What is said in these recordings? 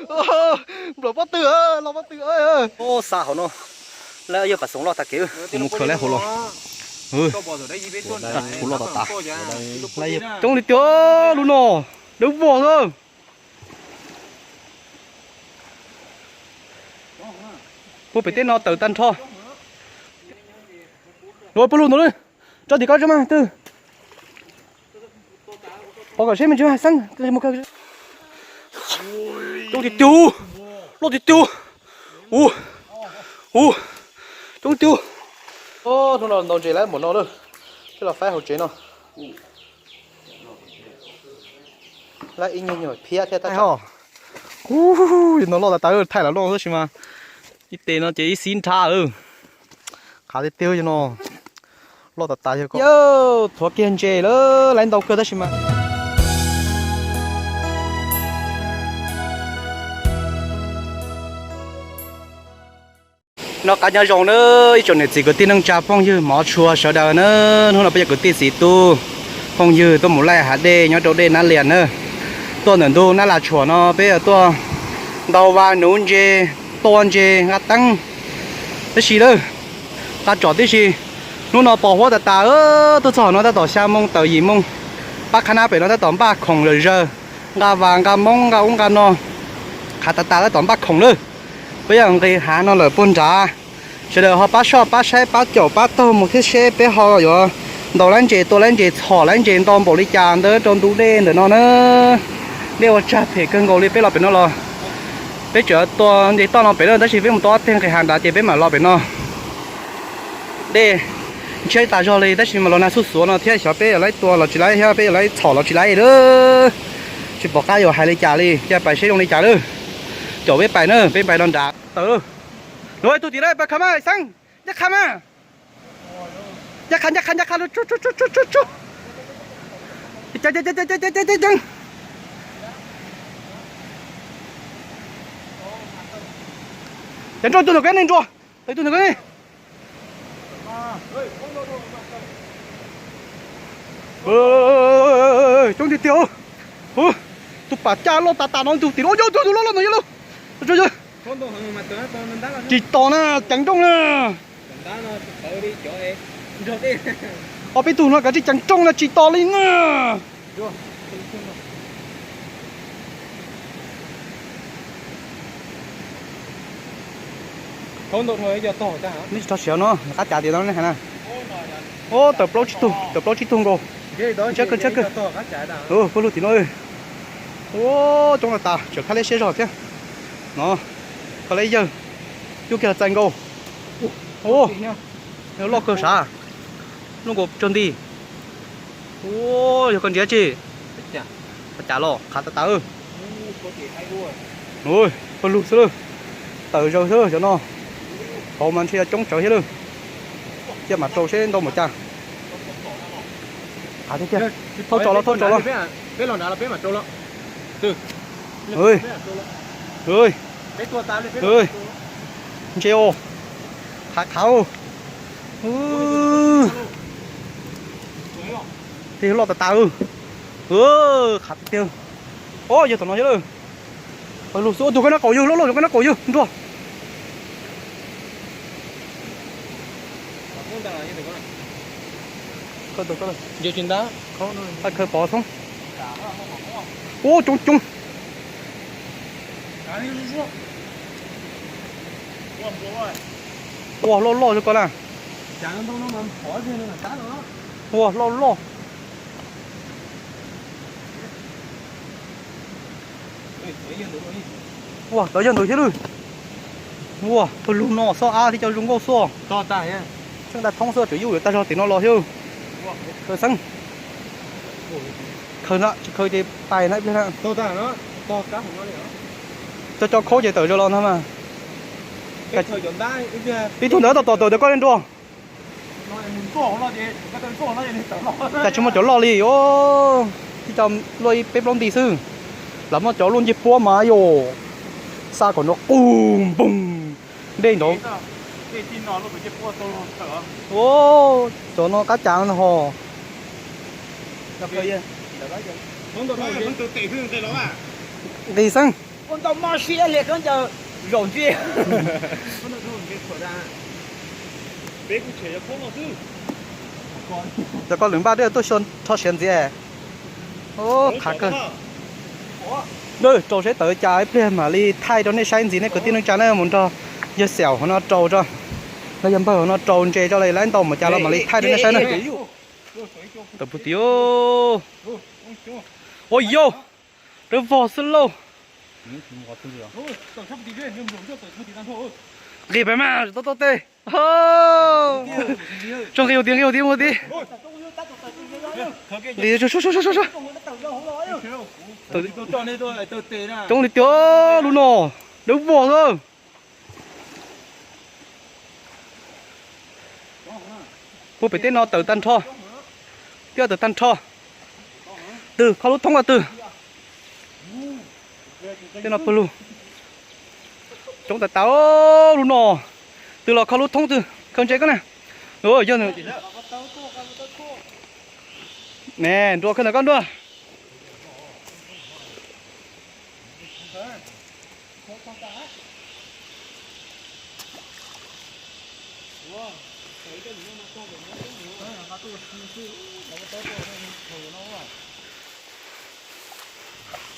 Nplam pob tw, los pob tw. Xa hauv no, lawv yog pas xoom loj tag kev, mus khaws lawv hauv los. Tsuv loj tas tas. Coob li tiag lub no, dawb vog xwb. Puag pem teb no tawm tag nrho. Puag lug ntawd, tso tim ko tso mas twg. Pov kom seb me ntsis mas xeeb. Coob tiag tiag, loj tiag tiag. Ub, ub, coob tiag. Hnub no ntaus ntses lawm npaum no lawm, thiaj los faib hauv tsev no. Lawm ib nyuag nyuag phiab thiab tab sis. Ub, no loj tas tas, thaij los loj tab sis mas ib tes no ces ib xib nrab. Qhav tiag tiag no, loj tas tas yog ko. Thuav kiag ntses lawm, lawv ntau kawg tab sis mas. Noj qab nyob zoo na, ib tsoom niam txiv kwv tij neej tsa phooj ywg hmov tshua sawv daws na. Hnub no peb yog kwv tij txiv tub phooj ywg tuaj mus laij hav dej nyob rau dej Nab Lias na. Tuaj ntawm ntug Nab Las Tshuam no peb yuav tuaj ntau vas nuv ntses, tua ntses nqa teeb. Tab sis lawm, nqa tsom tib si, hnub no pos huab tas tas, tuaj txog no tab tom xya moo tawm yim moo. Pab qhab nab pem no tab tom npaj khoom zawm zaws, nqa vas nqa moob nqa ub nqa no, qhav tas tas tab tom npaj khoom lawm. Peb yog nqis hav no lawm puag nrad, sawv daws ho pab soj pab saib pab caum pab taug mus thiab seb peb ho yuav ntaus lab ntses tua lab ntses txhom lab ntses nto npaum li cas ntawd rau ntu dej ntawm no na. Dej ua tsag phem kawg nkaus li, peb los pem no los peb tseem tua ntses toj no pem na, tab sis peb mus tua ob teg nqis hav nrad ces peb mam los pem no. Dej ntshiab tas zog li tab sis mas los nag xuj xuav no thiab xyov peb yuav laib tua los tsis laib thiab peb yuav laib txhom los tsis laib lawm. Tsis pom qab yuav hais li cas li, cia pais seb zoo li cas lawm. Caum peb pais na, peb pais los nrad tawm. Nws tug tim no pais khav mas Xeeb, ncaj qha mas. Ncaj qha, ncaj qha, ncaj qha, tsuj, tsuj, tsuj, tsuj, tsuj. Ceev, ceev, ceev, ceev. Ceev nrooj, ib tug ntawm ko ne nruas, ib tug ntawm ko ne. Coob tiag tiag. Tus pam caj loj tas tas no, tus tim no, yog tus tus loj loj no yog lauj. Tsis tos na, ceev nrooj na. Ob peb tug no kav tsij ceev nrooj na, tsis tos li na. Neb tsis tso siav no, qab cav tias no ne hais na. Ub, tawm plaub tsib tug, tawm plaub tsib tug nkaus. Ntshiab kawg, ntshiab kawg. Puag lug tim no. Ub, coob tas tas, tseem khab liab siab zog thiab. No, koj leb yawg, cub kiag txais nkaus. Ub, loj kawg sav, loj nkaus tsaug nti. Ub, yog koj ntsia tsi. Cas los qhav tas tas. Puag lug xwb lawm, tawm zaws xwb cov no. Hauv mas ntshe yuav coob tsawv thiab lawm. Cia mam rau seb ntau npaum cas. Qhav tiag tiag. Thauj tso los, thauj tso los. Ntse os. Qhav qhav. Tej loj tas tas. Qhav tiag tiag. Os, yog tom no thiab lawm. Lug xwb, tus koj nab qaum yawg, loj loj tus koj nab qaum yawg nruas. Khaws pov thoob. Ua coob coob. Ua loj loj zoo ko na. Ua loj loj. Ua tawv yawg ntawd thiab lawm. Ua pawg lug no xob ab thiab cov zoo nkauj xwb. Tseeb daj thoob xwb, tseem yuj yuav tag zog tim no los thiab. Khaws xeeb. Khaws na, tsis khaws ces pais na ib pliag na. Cov cov khaub ces tawm zaws los no mas. Ib tug ntawd tau tom tawm ntawm koj li nruas. Cas tsis muaj cov loj li os. Tib co luaj ib peb plaub nti xwb. Lam muaj cov luaj ncej puab mas yom. Xa kom nrov qug npoog dej nrov. Cov no qab cas no ho. Nqis xeeb. Ntau mob siab li khaub ncaws zaum ntsia. Cov koj lwm npaj dej tuaj xyuas rho siav ntxiv. Qhav kawg. Rau saib tawm cas ib pliag mam li thaij rau nej saib ntxiv nej kwv tij neej tsa na, mus nrog yawg Xaum hauv no rau tso. Los yog npawg hauv no rau ntses tso, lawv ntau npaum cas los mam li thaij rau nej saib na. Tawm puag tim. Ua yau, dawb vog xwb lauj. Nqis pem mas tau tau tes. Tso nqis ua tid, nqis ua tid, mus ua tid. Nqis, tso, tso, tso, tso. Coob li tiag lub no, dawb vog xwb. Puag pem tej no tawm tag nrho, thiab tawm tag nrho. Twg kho lub thoob ko twg? Tej no pawg lug. Coob tas tas lub no. Twg los kho lub thoob twg, khaws ntses koj na. Yog ne, nruas khaws ntawm koj nruas.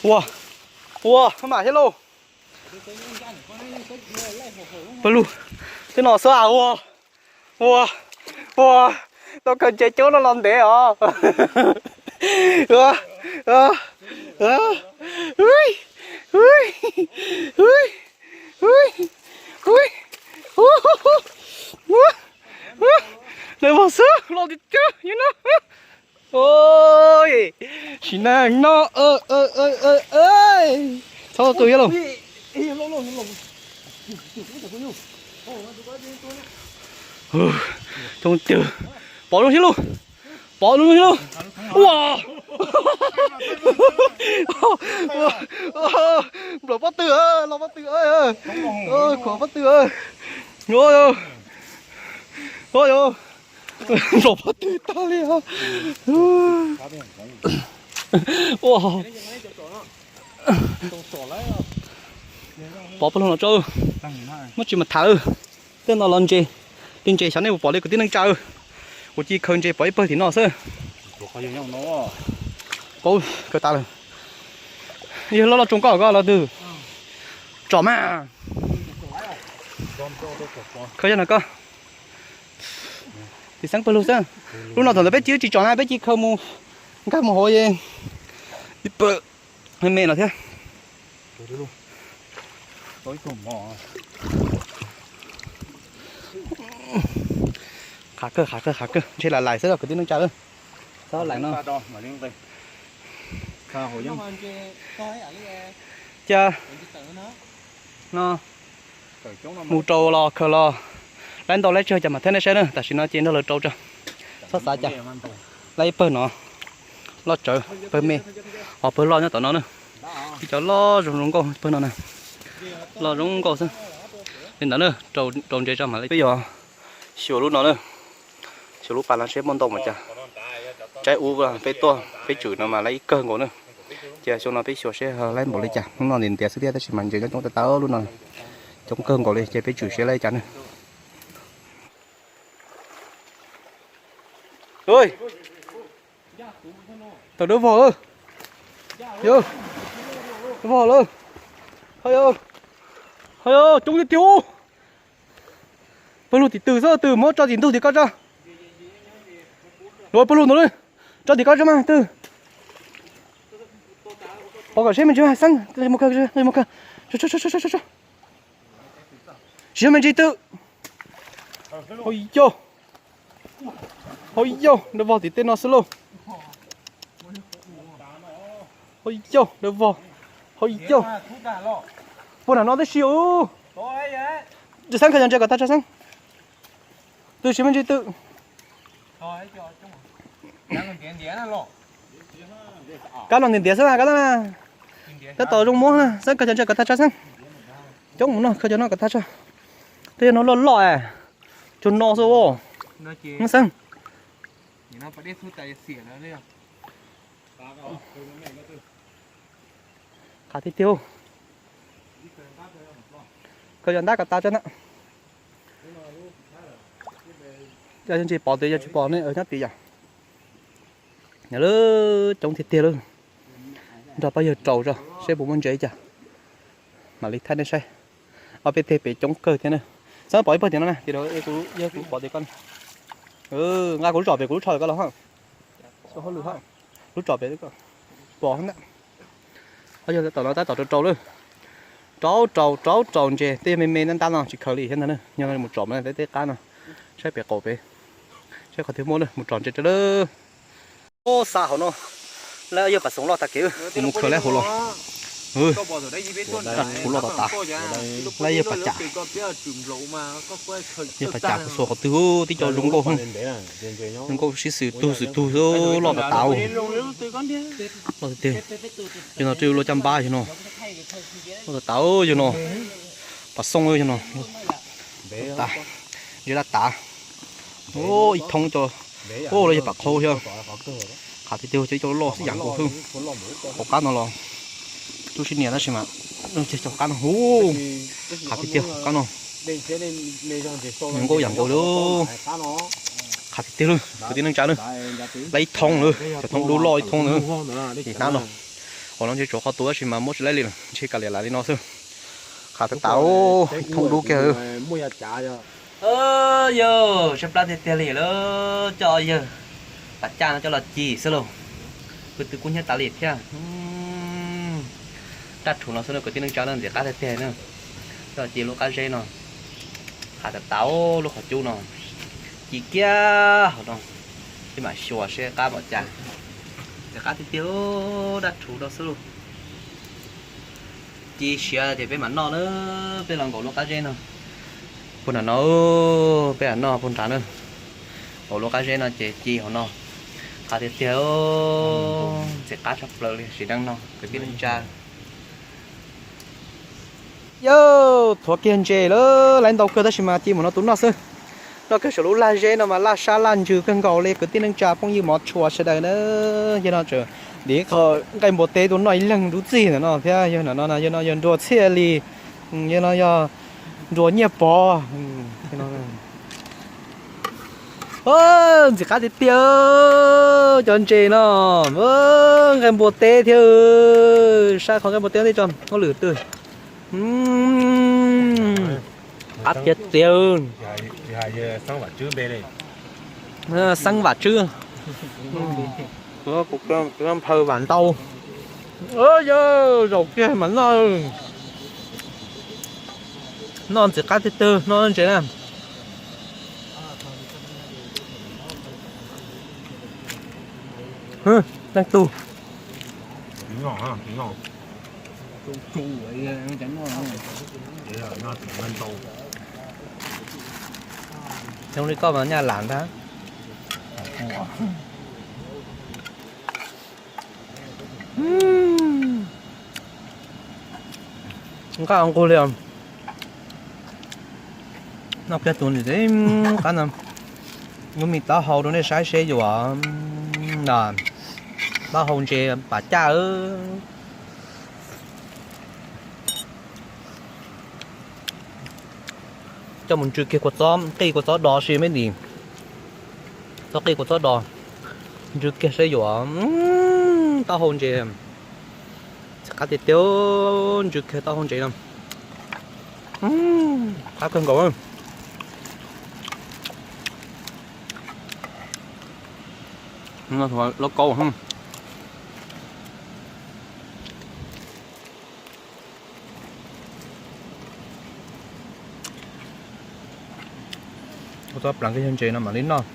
Ua, ua, mam thiab lauj. Pawg lug, tej no xwb a. Ua, ua, ua, tau khaws ntses coob no los ntev os. Lawv vog xwb los tiag tiag no. Sim neej no. Txhob tu yog lauj. Coob tiag. Pov zoo thiab lauj. Pov zoo thiab lauj. Ua, nplaum pob tw, los pob tw, khuam pob tw. Nplaum pob tw tag li. Ua, pov pawg lug no tso, muab tsis mas tham. Tej no los ntses, tej ntses xyov nej puas pom li kwv tij neej tsa. Kuv cia khaws ntses pov ib pawg tim no xwb. Paub kawg tas lawm. Yog loj loj tsoo koj ko los twg? Tsom mas. Khaws yog no koj. Tim xeeb pawg lug xwb. Lub no thaum ntawd peb cia tsis tsom na, peb cia khaws mus nkag mus hauv ib pawg me me no thiab. Qhav kawg, qhav kawg, qhav kawg, ntshe lam lais xwb los kwv tij neej tsa. Txhob lais no. Cas no mus rau los khaws los laib ntau laib tsawg cas mam thiab nej saib na. Tam sim no ces nrog lawv rau tso. Txhob xav cas. Laib ib pawg no loj tsawv, pawg me, ho pawg loj nyob tom no na. Ib cov loj zoo zoo nkauj pawg no na. Loj zoo nkauj xwb. Li ntawd na, rau ntses tso mam li peb yuav xyuas lub no na. Xyuas lub pas no seb muaj ntau mas cas. Tsaib ub peb tuaj peb tswm no mas laib ib kawg nkaus na. Ces xyoo no peb xyuas seb laib npaum li cas. Lub no ntiav ntiav xwb thiab tab sis mas ntses coob coob tas tas lub no. Coob kawg nkaus li ces peb tswm seb laib cas na. Tawm dawb vog, dawb vog lawm. Ho yog, ho yog coob tiag tiag. Pawg lug tim twg xwb, twg muab tso tim ntug tim ko tso. Luag pawg lug ntawd, tso tim ko tso mas twg. Pov kom seb me ntsis mas xeeb, mus kawg, mus kawg. Tso, tso, tso, tso, tso. Tsis yog me ntsis twg. Hauv yog, hauv yog, dawb vog tim tej no xwb lauj. Hauv yog, dawb vog. Hauv yog. Puag nram no tib si. Xeeb khaws cov ntses kom tag tso xeeb. Twg tsis me ntsis twg. Kab no ntiav ntiav xwb mas kab na. Tab tom zoo muab na, xeeb khaws cov ntses kom tag tso xeeb. Coob mus no, khaws cov no kom tag tso. Twb yog no loj loj, cuag no xwb. Xeeb. Qhav tiag tiag. Khaws yog ntab kom tas tso na. Yog ntsis pom tias yog tsis pom ne, nyob tid yom. Yog lawm, coob tiag tiag lawm. Nrog pab yawg raus tso seb puas muaj ntses cas, mam li thaij nej saib. Ob peb teg pem coob kawg thiab na. Xav pom ib pawg tias no na, tias yog kuv pom tias koj, nqa kuv lub tsom pem kuv lub tsho koj los ha. Lub tsom pem pom ntag. Yog tom no tab tom raus raus lawm. Raus raus raus raus ntses, tej me me ntab ntab no tsis khaws li thiab ntag na. Nyob no mus tsom tej qab no, saib pem qaum pem, saib qhov twg muaj na, mus tsom ntses rau lawm. Xa hauv no, lawv yog pas xoom loj tag kev, mus khaws lawm hauv los. Dab rhuv loj tas tas, lawv yog pas cas, yog pas cas kuv xuas qhov twg tib co zoo nkauj, zoo nkauj sib xws tug xws tug loj tas tas. Loj tiag tiag. Yog no twb luaj caj npab yog no. Loj tas tas yog no. Pas xoom yog no. Tas, ntses laj tav. Ib thoob co, lawv yog pas qhau thiab. Qhav tiag tiag, cov loj xwb yam nkaus xwb. Hauv qab no los tub sib nias tab sis mas cov qab no hu, qhav tiag tiag hauv qab no. Nkauj yam nkaus li. Qhav tiag tiag lawm kwv tij neej tsa na. Lawv ib thoob lawm, cov thoob dub loj ib thoob lawm. Hnab no, hauv no ntshe tsuav qhov tu tab sis mas muab tsis laib li, ntshe kav liam lam li no xwb. Qhav tas tas, ib thoob dub kiag. Yog, tshaib plab tiag tiag li lawm, coj yawg pas caj no coj los ci xwb lauj. Kuv twb kub hnyiab tas li thiab. Raj rhuv no xwb na kwv tij neej tsa na, ntxim qab tiag tiag na. Coj ci lub qab zeb no, qhav tas tas lub qhov cub no, ci kiag hauv no, peb mam xyuas seb qab npaum cas. Ntxim qab tiag tiag, dab rhuv no xwb lauj. Ci siav ces peb mam noj na, peb los nkaum lub qab zeb no. Puag nram no, peb mam noj puag nrad na. Nkaum lub qab zeb no ces ci hauv no. Qab tiag tiag, ntxim qab tshaj plaws li sim neej no kwv tij neej tsa. Yog, thuav kiag ntses lawm, lawv ntau kawg tab sis mas ci mus no tus noj xwb. Noj kawg saum lub laj zeb no mas laj sab laj ntsws kawg nkaus li kwv tij neej tsa phooj ywg mov tshua sawv daws na. Yog no tseem ntim qho nqaij npua teb tuaj noj ib leeg dub txig ntawm no thiab yog no, yog no yog nruas txhiaj li, yog no yog nruas nyiaj pov. Ntxim qab tiag tiag, cov ntses no, nqaij npua teb thiab, saib qhov nqaij npua teb tso hauj lwm twg. Qab tiag tiag. Xeeb Vam Tswb, nphaw Vam Ntau. Yog zaum kiag mas noj. Noj ntxim qab tiag tiag, noj ntses na. Leej tug. Zoo li koj mas nyaj lam ntag. Nqaj nqug li. Noj kiag tus ntxim qab no. Lub me taub hau rau nej saib seb yuav, taub hau ntses pas caj. Coj mus ntsw kiag kua txob, qij kua txob do si me ntsis. Txhob qij kua txob do, ntsw kiag saib yuav taub hau ntses. Qab tiag tiag, ntsw kiag taub hau ntses no. Qab kawg nkaus. Lub kaub. Ua txob pleev kiag yawg ntses no mam li noj.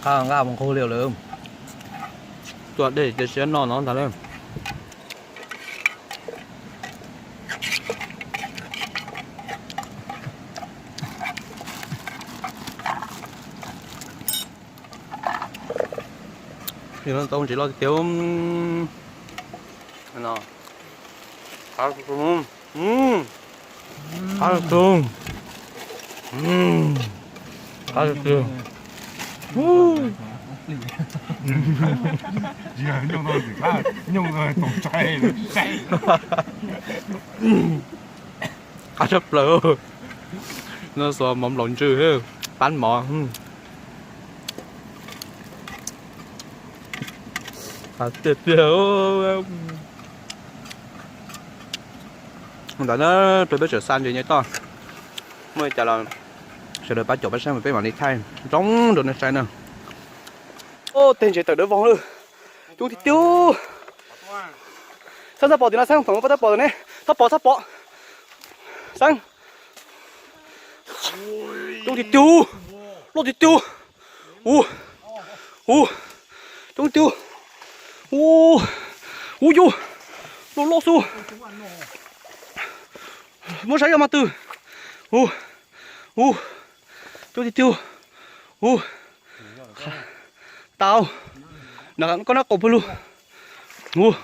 Qab nqaj mus nqug li lawm. Tua dej ces siab noj no ntag lauj. Yog no tau ntsis loj tiag tiag. No, qab, qab, qab tiag. Qab tshaj plaws. No xuas mov nplaum ntsws, pab mov. Tiag tiag. Ntawd na, peb peb tseem xa ntses nyob toj. Muaj li cas los sawv daws pab caum pab saib mas peb mam li thaij zoo rau nej saib na. Tej ntses tawm dawb vog lawm. Coob tiag tiag. Xeeb, txhob pom tim no Xeeb, thaum no pab txhob pom ne. Txhob pom, txhob pom. Xeeb. Coob tiag tiag. Loj tiag tiag. Ub, ub, coob tiag. Ub, ub yug, loj loj xwb. Muab saib yog mas twg. Ub, ub, coob tiag tiag. Ub, tau. Koj nab qaum pawg lug. Ub,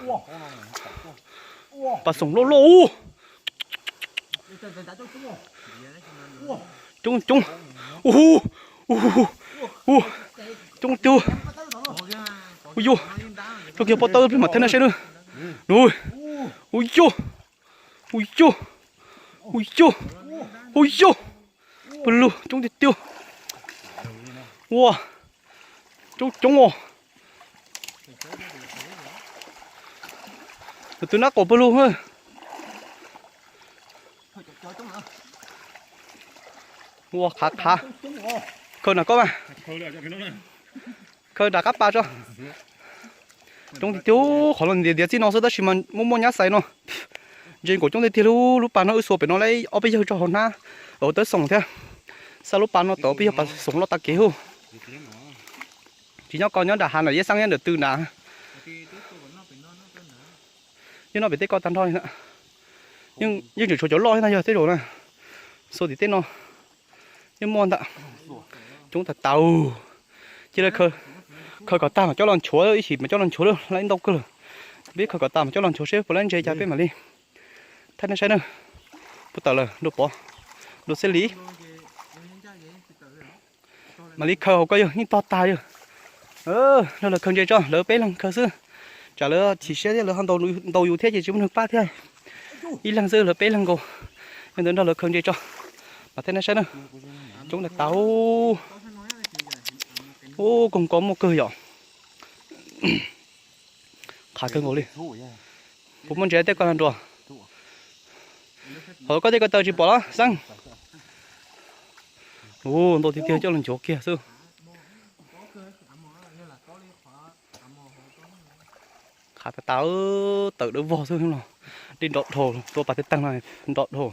pas xoom loj loj ub. Coob coob. Ub, ub, ub, coob tiag. Ub yug, rau kiag pob tawb peb mam thaij nej saib na. Ub yug, ub yug, ub yug, ub yug. Pawg lug coob tiag tiag. Ua, coob coob os. Tus nab qaum pawg lug. Ua qhav qhav. Khaws nram koj mas. Khaws nram qab pas tso. Coob tiag tiag, qhov los ntiav ntiav txij no xwb tab sis mas muaj muaj nyab xais no. Ntses nkaum coob tiag tiag, lub pas no wb xuas pem no lawm ob peb yawg tso hauv hnab, hauv tawb xoom thiab. Xa lub pas no tawm ob peb yawg pas xoom loj tas kev hub. Tsis nyob ko, nyob nram hav nram Yaj Xeeb nyob ntawm tw nrad. Yeej noj pem tej ko tag nrho li na. Yeej tseem tshuav cov loj thiab ntag yog tej zaum na. Xuas tim tej no yeej muaj ntag. Coob tas tas. Cia li khaws kom tag mam coj los nchuav, ib chim mam coj los nchuav lawm, lawv ntau kawg lawm. Peb khaws kom tag mam coj los nchuav seb puas lab ntses cas peb mam li thaij nej saib na. Puas tawm lawm, dua pov, dua xeb li. Mam li khaws hauv ko yog yeej tog tag yog. Nrog lawv khaws ntses tso, lawv peb leeg khaws xwb. Tsam lawv chim siab thiab lawv ho ntaus yus thiab ces tsis muaj neeg pab thiab. Ib leeg xwb lawv peb leeg nkaus. Yog ntawd nrog lawv khaws ntses tso, mam thaij nej saib na. Coob tas tas. Ub, koog ko muaj kawg yom. Qhav kawg nkaus li. Puas muaj ntses tej ko nrua? Hauv koj tej ko taw tsis pom los Xeeb? Ub, ntau tiag tiag, coj los nchuav kiag xwb. Qhav tas tas, tawm dawb vog xwb los. Dej nrov dhau, tua pas tej teeg no nrov dhau.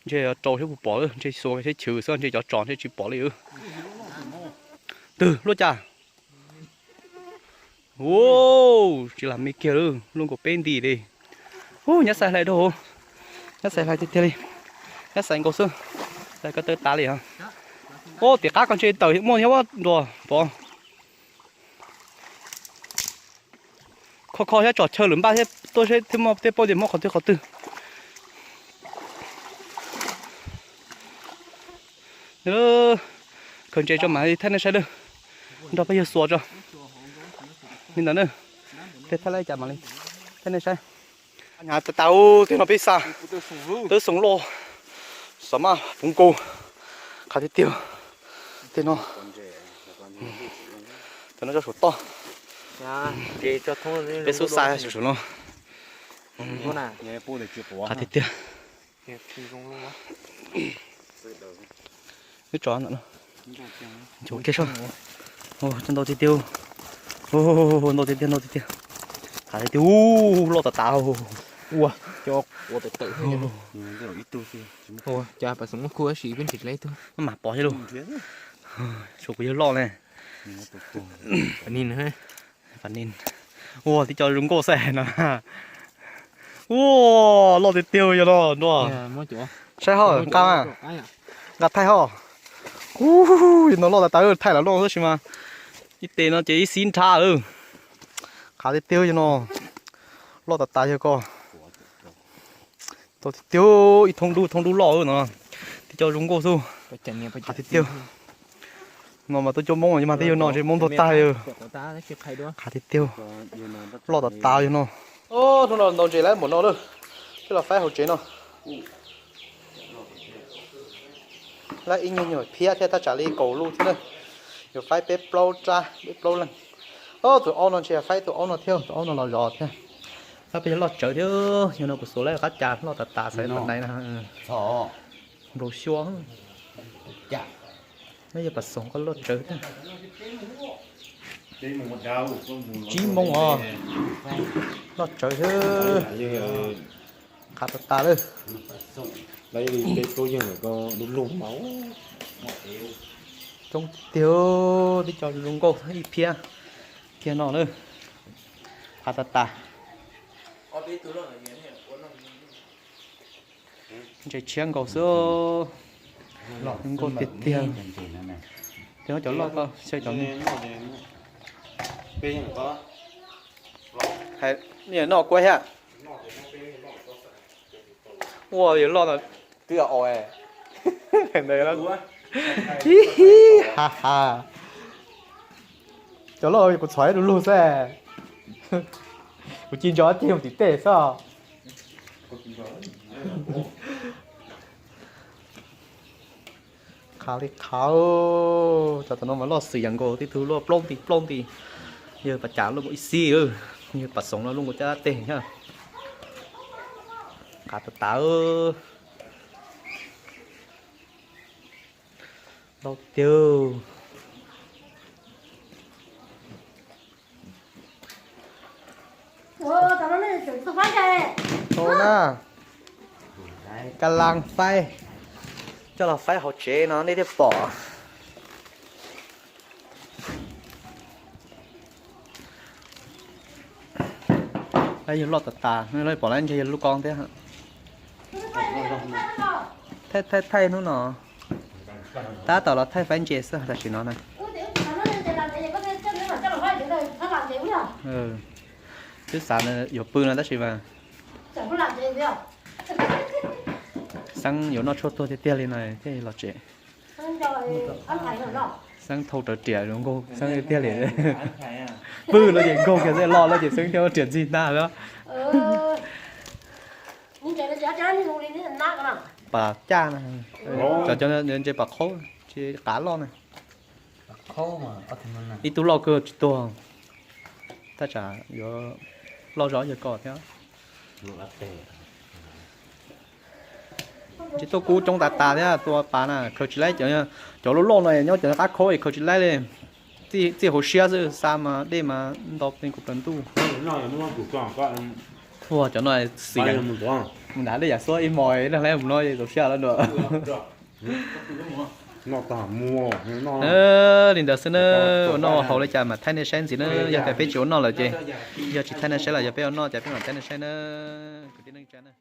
Ntshe rau seb puas pom, ntshe xuas seb chwv xwb, ntshe cov tsos ntshe tsis pom li. Twg luaj cas? Ua, tsis lam me kiag lawm, luaj nkaus peb nti li. Ub, nyab xais hlais dhau, nyab xais hlais tiag tiag li. Nyab xais nkaus xwb, hlais ko taw tas li os. Ub, tim qab ko ntshe tawm muaj thiab nrua pov. Kho kho thiab tsom chaw lwm npaj thiab tuaj seb thiab muaj tej paub tias muab qhov twg qhov twg. Khaws ntses tso mam li thaij nej saib lawm, nrog peb yawg xuas tso. Li ntawd na, tej thaij lawm cas mam li thaij nej saib. Nyab tas tas, tej no peb xa tawb xoom loj, xav maj puv nkaus, qhav tiag tiag. Tej no, tej no tso suav toj, peb xub xa suav no, qhav tiag tiag. Wb tso ntawm no, nchuav kiag soj. Cov ntau tiag tiag, ntau tiag tiag, ntau tiag tiag. Qhav tiag tiag, loj tas tas. Ua, cov ua tawm tawm. Cas pas xoom muaj kuj tab sis peb nrhiav tsis tau ib tug. Maj mam pom thiab lauj. Tshuav kuv yawg loj ne. Ua, tib co zoo nkauj xwb no. Ua, loj tiag tiag yog no nrua. Saib ho, nqa, nqa thaij ho. Ub, yog no loj tas tas, thaij lam loj tab sis mas ib tes no ces ib xib nrhab lawm. Qhav tiag tiag yog no, loj tas tas yog ko. Tau tiag tiag, ib thoob dub thoob dub loj no. Tib co zoo nkauj xwb. Qhav tiag tiag. No mas tuaj cuab Hmoob mas yog mas twb yog no ntshe Hmoob tuag tag li. Qhav tiag tiag. Loj tas tas yog no. Hnub no ntaus ntses lawm npaum no lawm, thiaj los faib hauv tsev no. Lawm ib nyuag nyuag phiab thiab, thaj tsam li kaum lub thiab na. Yuav faib peb plaub rab peb plaub leeg. Ob tug aub no ntshe faib tus aub no thiab, tus aub no los zov thiab. Lawm peb yog loj tsawv thiab, yog no kuv xuas lawm qab cas loj tas tas xaiv tam nais na. Nplaum xyuas. No yog pas xoom koj loj tsawv thiab. Tsib moos os. Loj tsawv thiab. Qhav tas tas lawm. Coob tiag tiag, twb cov zoo nkauj ib phiab kiag no na. Qhav tas tas. Ntses tshiab nkaus xwb. Nkauj tiag tiag. Cov cov loj ko xyaw cov ni. Noj kuab thiab. Ua yog loj no twb os. Ha ha. Cov loj kuv txhom ib lug lug xwb. Kuv ci ntso ceg mus tim tej xwb. Qhav li qhav, cov tom no mas loj xwm yam nkaus, tib tug luaj plaub nti plaub nti. Yog pas cas luaj nkaus ib xib, yog pas xoom no luaj nkaus caj dab teg thiab. Qhav tas tas. Ntau tiag. Tau na. Kab laj faib, coj los faib hauv tsev no nej thiaj pom. Yog loj tas tas, pom lawm ntshe yog lub koob thiab. Thaij thaij thaij hnub no, tab tom los thaij faib ntses xwb tam sim no na. Twb xav yuav pw no tab sis mas Xeeb yuav noj tshuaj tuag tiag tiag li no thiaj los tsev. Xeeb thau rawv riam zoo nkauj Xeeb tiag tiag li. Pw no ces nkauj kiag xwb, los lawm ces Xeeb thiaj riam ntxig ntag lawm. Pas caj na, cov cov ntses pas qhaub tsis qav loj na. Ib tug loj kawg tsis tuag, thaj tsam yuav loj zog yawg ko thiab. Tsis tuaj kub coob tas tas thiab tua pas na khaws tsis laib, cov loj loj no nyob cov qab khaub khaws tsis laib li. Txij hauv siab xwb, xa mas dej mas ntau pes kuv plaws ntuj. Ua cov no xwm mus nram dej yam xuab ib hmos leej laib mus no tau siab lawm ntuj. Li ntawd xwb na, ua noj ua haus li cas mam thaij nej saib ntxiv na, yog tias peb tsis ua noj lawm ces, yog tsis thaij nej saib los yog peb ua noj ces peb mam thaij nej saib na. Kwv tij neej tsa na.